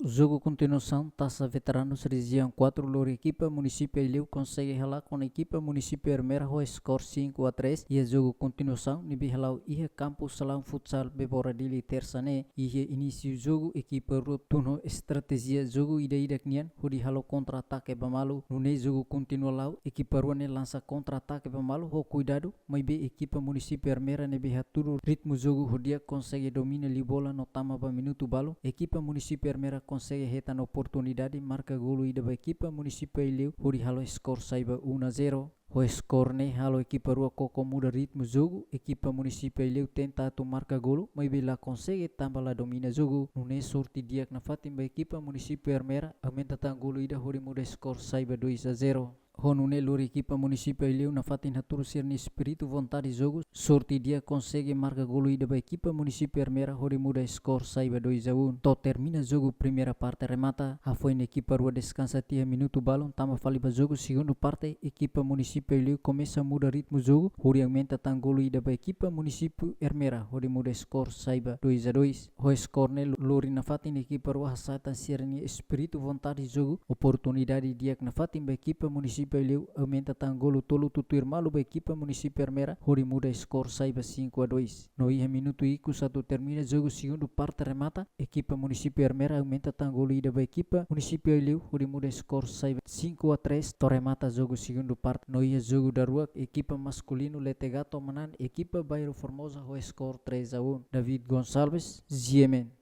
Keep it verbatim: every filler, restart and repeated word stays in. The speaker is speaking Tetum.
Jogu kontinuasaun Taça Veteranus Região quatro, lori ekipa Munisípiu Aileu konsege halakon ekipa Munisípiu Ermera ho skor cinco a três. Iha jogu kontinuasaun ne'ebé hala'o iha kampu salaun futsal Bebora Dili, Tersa ne'e, iha inísiu jogu ekipa rua tun ho estratéjia jogu ida-idak nian hodi halo kontra-atake ba malu. Nune'e jogu kontinua la'o, ekipa rua ne'e lansa kontra-atake ba malu ho kuidadu, maibé ekipa Munisípiu Ermera ne'ebé hatudu ritmu jogu ho di'ak konsege domina liu bola no tama ba minutu balu. Ekipa Munisípiu Ermera konsege hetan oportunidade marka golu ida ba ekipa Munisípiu Aileu hodi halo skor sai ba um a zero. Ho skor ne'e halo ekipa rua koko muda ritmu jogu, ekipa Munisípiu Aileu tenta atu marka golu, maibé la konsege tanba la domina jogu. Nune'e sorte di'ak nafatin ba ekipa Munisípiu Ermera, aumenta tan golu ida hodi muda skor sai ba dois a zero. Ho nune'e lori ekipa Munisípiu Aileu nafatin hatudu sira-nia espíritu vontade jogu, sorte di'ak konsege marka golu ida ba ekipa Munisípiu Ermera hodi muda skor sai ba dois a um. To'o termina jogu primeira parte remata, hafoin ekipa rua deskansa tiha minutu balun, tama fali ba jogu segundu parte, ekipa Munisípiu Aileu komesa muda ritmu jogu hodi aumenta tan golu ida ba ekipa Munisípiu Ermera hodi muda skor sai ba dois a dois. Ho skor ne'e lori nafatin ekipa rua hasa'e tan sira-nia espíritu vontade jogu, oportunidade di'ak nafatin ba ekipa Munisípiu Aileu, aumenta tan golu tolu tutuir malu ba ekipa Munisípiu Ermera hodi muda skor sai ba cinco a dois. No iha minutu ikus atu termina jogu segundu parte remata, ekipa Munisípiu Ermera aumenta tan golu ida ba ekipa Munisípiu Aileu hodi muda skor sai ba cinco a três to'o remata jogu segundu parte. No iha jogu daruak, ekipa maskulinu Lete Gato manán ekipa Bairru Formosa ho skor três a um. David Gonçalves, G M N.